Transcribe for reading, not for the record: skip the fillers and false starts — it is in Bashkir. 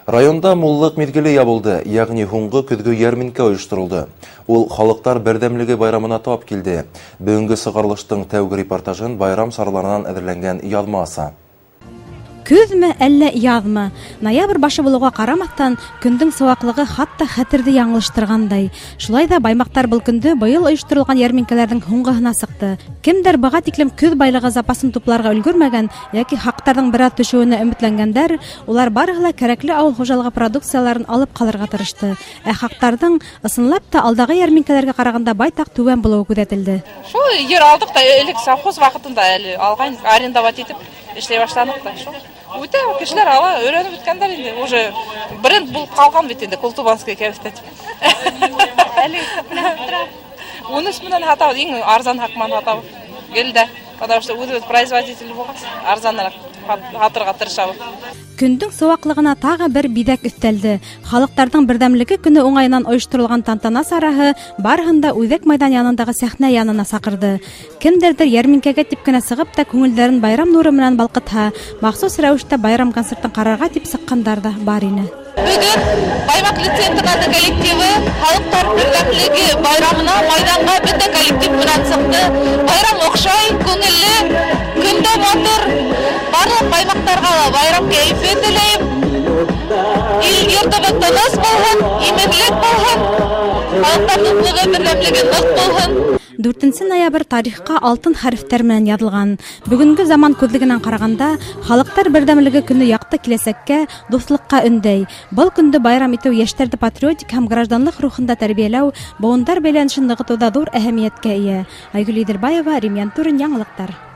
Районда муллыҡ миҙгеле ябылды, йәғни һуңғы көҙгө йәрминкә ойошторолдо. Ул Халыҡтар берҙәмлеге байрамына тап килде. Бөгөнгө сығарылыштың тәүге репортажын байрам сараларынан әҙерләнгән яҙма аса. Көҙмө әллә яҙмы? Ноябрь башы булыуға ҡарамаҫтан, көндөң сыуаҡлығы хатта хәтерҙе яңылыштырғандай. Шулай ҙа баймаҡтар был көндө быйыл ойошторолған йәрминкәләрҙең һуңғыһына сыҡты. Кемдәр быға тиклем көҙ байлығы запасын тупларға өлгөрмәгән йәки хаҡтарҙың бер аҙ төшөүенә өмөтләнгәндәр, улар барыһы ла кәрәкле ауыл хужалығы продукцияларын алып ҡалырға тырышты. Ә хаҡтарҙың ысынлап та алдағы йәрминкәләргә ҡарағанда байтаҡ түбән булыуы күҙәтелде. Шул ер алдыҡ та, элек совхоз ваҡытында әле алған, арендовать итеп эшләй башланыҡ та шул. Үтә кешеләр ала, өйрәнеп бөткәндәр инде. Уже бренд булып ҡалған бит инде Култубанский кәбеҫтә тип. Әле 13 менән һатабыҙ, иң арзан хаҡ менән һатабыҙ. Гел дә, потому что үҙебеҙ производитель булғас, арзаныраҡ һатырға тырышабыҙ. Көндөң сыуаҡлығына тағы бер биҙәк өҫтәлде. Халыҡтарҙың берҙәмлеге көнө уңайынан ойошторолған тантана сараһы барыһын да үҙәк майҙан янындағы сәхнә янына саҡырҙы. Кемдәрҙер йәрминкәгә тип кенә сығып та күңелдәрен байрам нуры менән балҡытһа, махсус рәүештә байрам концертын ҡарарға тип сыҡҡандар ҙа бар ине. Бөгөн Баймаҡ лицей-интернаты коллективы Халыҡтар берҙәмлеге байрамына майҙанға бөтә коллектив менән сыҡты. Байрам оҡшай, күңелле, көн дә матур. Барлыҡ баймаҡтарға ла байрам кәйефе теләйем. Ил-йортобоҙ тыныс булһын, именлек булһын, халыҡтар дуҫлығы, берҙәмлеге ныҡ булһын. 4 ноябрь тарихҡа алтын хәрефтәр менән яҙылған. Бөгөнгө заман күҙлегенән ҡарағанда, Халыҡтар берҙәмлеге көнө яҡты киләсәккә, дуҫлыҡҡа өндәй. Был көндө байрам итеү йәштәрҙе патриотик һәм гражданлыҡ рухында тәрбиәләү, быуындар бәйләнешен нығытыуҙа ҙур әһәмиәткә эйә. Айгөл Иҙелбаева, Рим Янтурин, Яңылыҡтар.